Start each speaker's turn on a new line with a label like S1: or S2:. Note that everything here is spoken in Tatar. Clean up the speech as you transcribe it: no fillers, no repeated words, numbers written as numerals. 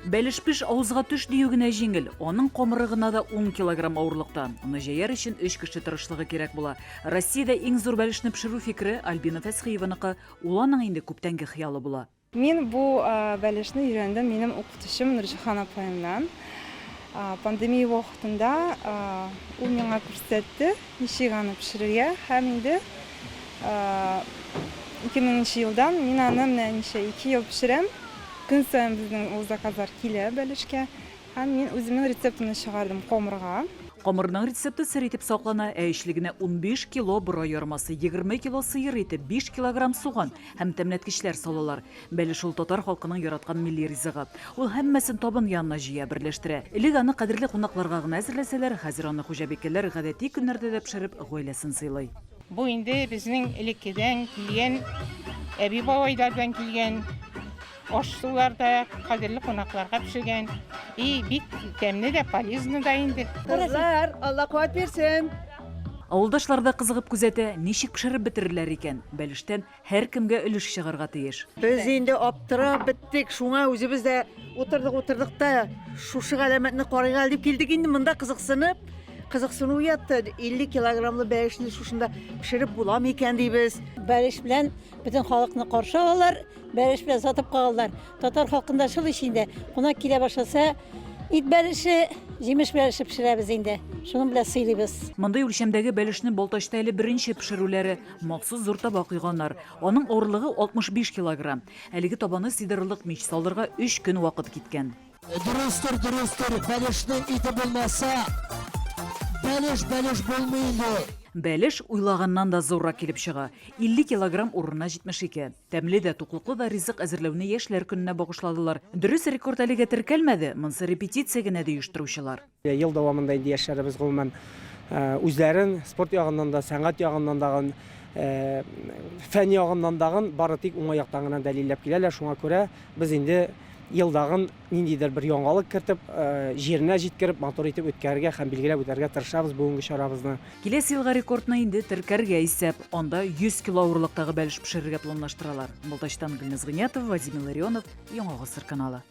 S1: Бәлеш пеш, авызга төш дию генә җиңел. Аның камыры гына да ун килограмм авырлыкта. Аны җәяр өчен өч кеше тырышлыгы кирәк була. Россиядә иң зур бәлешне пешерү фикере Альбина Фәсхиеваныкы. Ул аның инде күптәнге хыялы була.
S2: Мин бу бәлешне өйрәндем минем укытучым Нурҗиһан апаемнан. Пандемия вакытында ул миңа күрсәтте, ничек аны пешерергә һәм инде 2000 нче елдан мин аны менә ничә ике ел пешерәм. Көн саен безнең ул заказлар килә бәлешкә. Һәм мин үземнең рецептымны чыгардым камырга.
S1: Камырның рецепты сер итеп саклана, ә эчлегенә 15 кило борай ярмасы, 20 кило сыер ите, 5 килограмм суган һәм тәмләткечләр салалар. Бәлеш ул татар халкының яраткан милли ризыгы. Ул һәммәсен табын янына җыя, берләштерә. Элек аны кадерле кунакларга гына әзерләсәләр, хәзер аны хуҗабикәләр гадәти көннәрдә дә пешереп, гаиләсен сыйлый.
S3: Бу инде безнең элеккедән килгән, әби-бабайлардан килгән аш-сулар да, кадерле кунакларга пешергән. И бик тәмле дә, полезно да инде.
S4: Кызлар, Алла куәт бирсен!
S1: Авылдашлар да кызыгып күзәтә, ничек пешереп бетерерләр икән? Бәлештән һәркемгә өлеш чыгарга тиеш.
S4: Без инде аптырап беттек, шуңа үзебез дә утырдык-утырдык та, шушы галәмәтне карыйк әле дип килдек инде монда кызыксынып. Кызыксыну уятты, 50 килограммлы бәлешне шушында пешереп була микән дибез.
S5: Бәлеш белән бөтен халыкны каршы алалар, бәлеш белән сатып калалар. Татар халкында шул ич инде, кунак килә башласа, ит бәлеше, җимеш бәлеше пешерәбез инде. Шуның белән сыйлыйбыз.
S1: Мондый үлчәмдәге бәлешне Балтачта әле беренче пешерүләре. Махсус зур таба койганнар. Аның авырлыгы 65 килограмм. Әлеге табаны сыйдырырлык мич салырга өч көн вакыт киткән.
S6: Дөрестер, дөрестер, бәлешнең ите булмаса, бәлеш бәлеш булмый инде ул.
S1: Бәлеш уйлаганнан да зуррак килеп чыга. 50 килограмм урынына 72. Тәмле дә, туклыклы да ризык әзерләүне яшьләр көненә багышладылар. Дөрес, рекорд әлегә теркәлмәде, монсы репетиция генә, ди оештыручылар.
S7: Ел дәвамында инде яшьләребез гомумән үзләрен спорт ягыннан да, сәнгать ягыннан дагын, фән ягыннан дагын бары тик уңай яктан гына дәлилләп киләләр. Шуңа күрә без инде елдагын ниндидер бер яңалык кертеп, җиренә җиткереп, матур итеп үткәрергә һәм билгеләп үтәргә тырышабыз бүгенге чарабызны.
S1: Киләсе елга рекордны инде теркәргә исәп. Анда 100 кило авырлыктагы бәлеш пешерергә планлаштыралар. Балтачтан Гөлназ Гыйниятова, Вадим Илларионов, Яңа Гасыр каналы.